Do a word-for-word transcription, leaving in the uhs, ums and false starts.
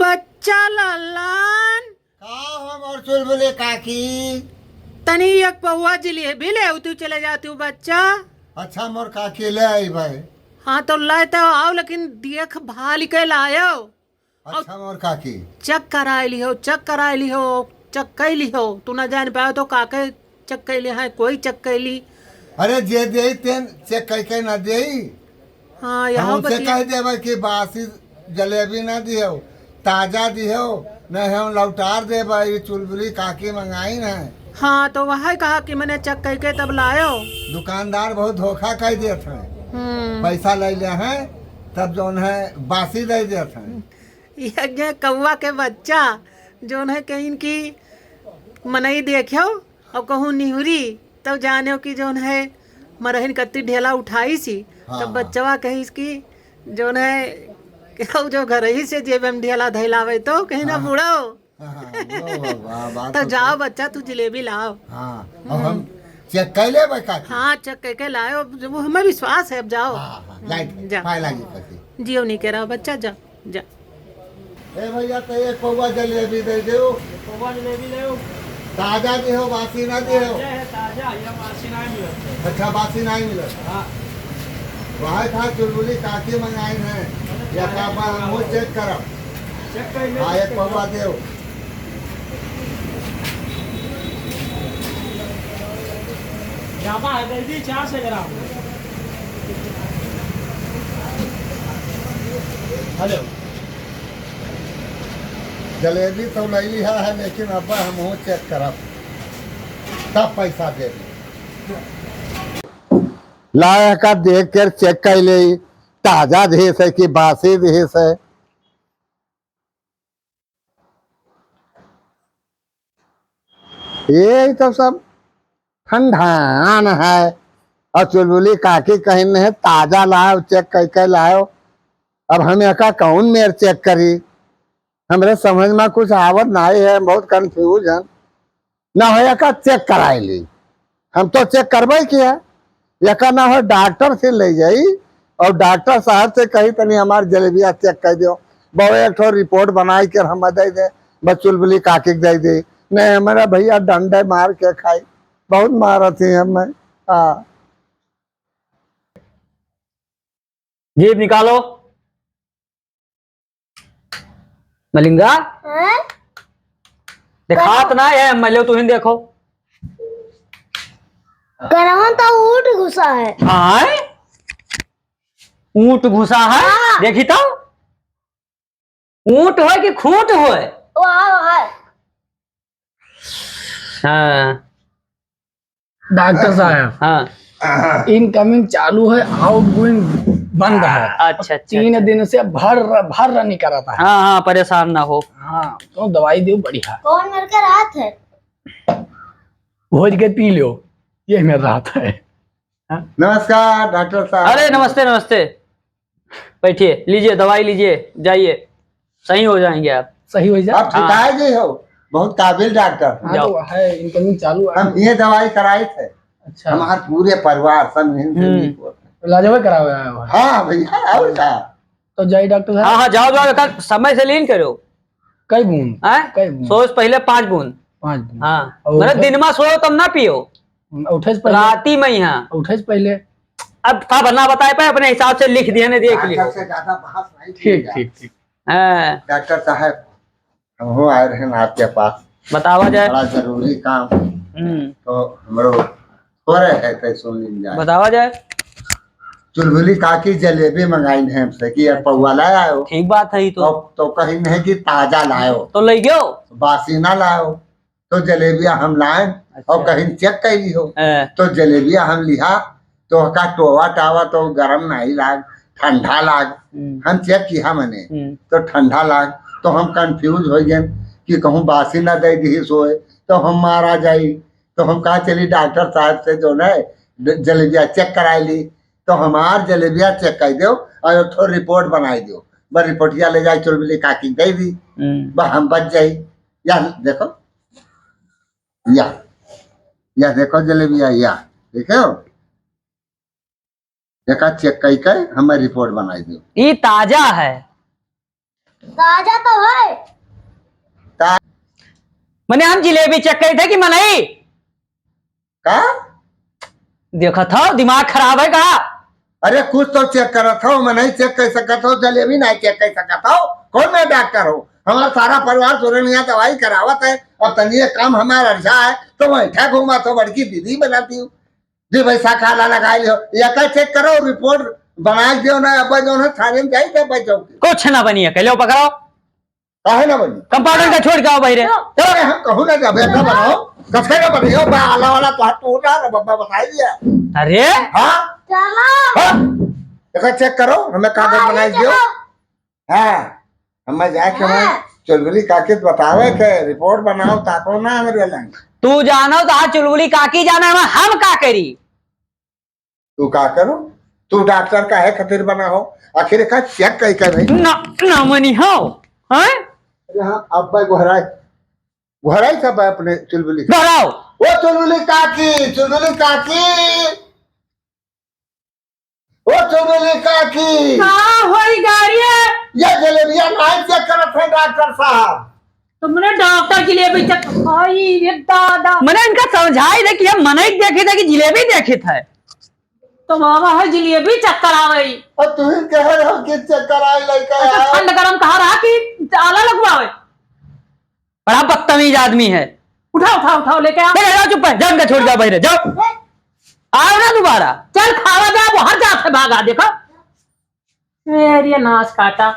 बच्चा ललन। का हो मोर चुलबुली काकी? तनी एक पौवा जिलेबी ले आऊ, तू चले जाती हूँ बच्चा। अच्छा मोर काकी, ले आई भाई। हाँ तो ले तो आओ, लेकिन देख भाल के लायो। अच्छा मोर काकी। चेक कराए लिहो, चेक कराए लिहो, चेक कई लिहो। तू ना जान पाओ तो काके चेक कई ली है, कोई चेक कई ली। अरे जे देई तेन चेक कई के ना देई। हाँ, हम यहाँ उनसे बतिया कह देबे कि बासी जलेबी ना दियो, ताजा दियो, नहीं हम लौटार देबे, ये चुलबुली काकी मंगाई ना। हाँ, तो वह कहा कि मैंने चेक कई के तब लायो। दुकानदार बहुत धोखा कई देत है। हम्म। पैसा ले ले हैं, तब जौन है बासी दे देत हैं। ये जे कौआ के बच्चा, जौन है कहीं की मनई देख्यो, और कहूँ निहुरी, तब जान्यो कि जौन है मरहिन कत्ती ढेला उठाई सी। हाँ, तब हाँ। बच्चवा कहिस कि जौन है, केहू जो घरही से जेब में ढेला धैलावे तो कहीं ना हाँ। बुढ़ो। हाँ, हाँ, वाह, वाह, वाह, बात तो तो जाओ सही। बच्चा, तू जिलेबी लाओ। हाँ, अब हम हम्म। चेक कर लेबे काकी। हाँ, चेक करके लाओ, अब वो हमें विश्वास है, अब जाओ। हाँ, हाँ, लाइट हम्म, जा। पाए लागी काकी। जियो नहीं कह रहा बच्चा, जा, जा। ए भैया, तो एक पौवा जलेबी दे दो। पौवा जलेबी ले। ताजा दिहो, बासी ना दिहो। ताजा है, ताजा, ये बासी ना मिलत है। अच्छा, बासी ना मिलत। हाँ। वहाँ था चुलबुली काकी मंगाई है। या का बा, हम चेक करब। चेक कर ले, हाँ, चेक एक कर पौवा ले। देव। ज्यादा है, दे दी चार सौ ग्राम। हेलो। जलेबी तो ले लिहा है, लेकिन अब हमहू चेक करब, तब पैसा देबी। लाया का देख कर चेक कर ले, ताजा देस है कि बासी देस है। ये तो सब ठंडान है। और चुलबुली काकी कहिन है, "ताजा लाओ, चेक कई के लाओ।" अब हम एका कौन मेर चेक करी? हमरे समझ में कुछ आवत नाई है, बहुत कंफ्यूज है। ना हो एका चेक कराए ली, हम तो चेक करबे किया। एका ना हो डॉक्टर से ले जाई और डॉक्टर साहब से कही, "तनी हमार जलेबिया चेक कर दियो, बहु एक ठो रिपोर्ट बनाई के हम दे दे, बस चुलबुली काकी के दे दे।" नहीं, हमारा भैया डंडे मार के खाई, बहुत मारत ही हमें। हाँ। जीभ निकालो। मलिंगा? हाँ? देखात ना है, मैं लो तुहिन देखो। गरहन तो ऊँट घुसा है। आय? ऊँट घुसा है? हाँ। देखी तो? ऊँट होय कि खूँट होय? वाह, वाह। हाँ। डॉक्टर साहब, हाँ। इनकमिंग चालू है, आउटगोइंग बंद है। अच्छा, अच्छा, तीन अच्छा। दिन से भर, भर निकलता है। हाँ, हाँ, परेशान ना हो। हाँ, तो दवाई दो बढ़िया। कौन मेरे के राहत है? भोज के पी लो, ये मेरा राहत है। हाँ? नमस्कार डॉक्टर साहब। अरे नमस्ते, नमस्ते। बैठिए, लीजिए, दवाई लीजिए, जाइए, सही हो जाएंगे आप। सही हो जाए? आप हाँ। शिकायत नहीं हो, बहुत काबिल डॉक्टर। हाँ, जाओ। तो है, इनकमिंग चालू है। हम ये दवाई कराए थे। अच्छा। हमारे पूरे परिवार सब यहीं से हम्म। ठीक होते हैं। इलाजवा करावे आए हो? हाँ भैया, और क्या? तो जाइए डॉक्टर साहब। हाँ, हाँ, जाओ, जाओ, एकर समय से लीन करो। कई बूंद? हैं? कई बूंद? सोए से पहले पाँच बूंद। पाँच बूंद। हाँ। और मतलब उठे दिन में सोओ तब ना पियो। उठे से पहले? राती में यहाँ। उठे से पहले? अब था ना बताए पाए, अपने हिसाब से लिख दिया ने, देख लियो। डॉक्टर से ज्यादा बहस नहीं ठीक, किया। ठीक, ठीक। हाँ। डॉक्टर साहब, हमहू आए रहे ना आपके पास। बतावा जाए। बड़ा जरूरी काम। हम्म। तो हमरो हो रहे है, तो सुन लीन जाए। बतावा जाए। चुलबुली काकी जलेबी मंगाई है हमसे कि यार पौवा लाए आयो। ठीक बात है, ई तो। तो, तो कही नहीं कि ताजा लायो। तो ले गयो। बासी ना लायो। तो जलेबिया हम लाए अच्छा। और कहीं चेक कर लियो। हाँ। तो जलेबिया हम लिहा, तो का टोवा टावा तो गरम नहीं लाग, ठंडा लाग। हम्म। हम चेक किया मने, हम्म। तो ठंडा लाग। तो हम कंफ्यूज हो गए कि कहूँ बासी ना दे दी सोए, तो हम मारा जाई। तो हम कहा, "चली डॉक्टर साहब से जो है, ड-, जलेबिया चेक कराए ली।" तो हमार जलेबिया चेक कर दो और एक ठो रिपोर्ट बनाई दो। बस रिपोर्टिया ले जाए, चुलबुली काकी दे दी। हम्म। बस हम बच जाई। या देखो, या, या देखो जलेबिया, या देखो, देखा चेक कई के हमें रिपोर्ट बनाई दो। ई ताजा है। ताजा तो है। का? मने हम जिलेबी check करी थे कि मनई? का? देखत हो, दिमाग खराब है का? अरे कुछ तो check करत हो, मनई check कर सकत हो, जलेबी नाहीं check कर सकत हो। कौन मैं डॉक्टर हो? हमारा सारा परिवार सोरनिया दवाई करावत है, अब तनी एक काम हमारा अर्जा है, तो मैं ठा घूमा तो बड़की दीदी बनाती हूँ। जी भाई, सा काला लगाई लियो, या का check करो, report बनाई दियो ना, अब जो है थाने में जाई तो बच जाओगे। कुछ ना बनी है, कह लो पकड़ो। काहे ना बनी? Compounder का छोड़ के आओ बाहरे। चलो। अरे हम कहूँ ना जाबे, ना बनाओ। कसके ना बनाओ, बा आला वाला तो हाथ टूटा रे, बब्बा बताई दिया। अरे? हाँ? चलो। हाँ? एक check करो, हमें कागज हाँ, बनाई ये दियो। चलो। हाँ, हमें जाके हाँ। हमें चुलबुली काकी से बतावे के report बनाओ, ताको ना हमरे लंग। तू जानो तो आज चुलबुली काकी जाना है, हम का करी? तू का करो? तू डॉक्टर काहे खातिर बना हो? आखिर का check कई कर भाई? ना, ना मनी हो, हैं? अरे हाँ, अब भाई गोहराई, गोहराई सब है अपने चुलबुली। गोहराओ। ओ चुलबुली काकी, चुलबुली काकी, ओ चुलबुली काकी। का होई गाड़िया? ये जलेबिया नाहीं check करत है डॉक्टर साहब। तुमने डॉक्टर जिलेबी check, हाय रे दादा। मने इनका समझाई दे कि हम मनई देखे थे कि जिलेबी देखे थे। तो बाबा है जिलेबी check करावे। और तू ही कह रहे हो कि check कराए लड़का अच्छा, यार। ठंड गरम कहा रहा कि आला लगवावे। बड़ा बदतमीज आदमी है। उठाओ, उठाओ, उठाओ, लेके आओ। नहीं, नहीं, चुप है, जान का छोड़ जाओ बाहरे, जाओ। आओ ना दोबारा। चल खावा जा, बाहर जाके भागा, देखो। ए, अरे नाश काटा।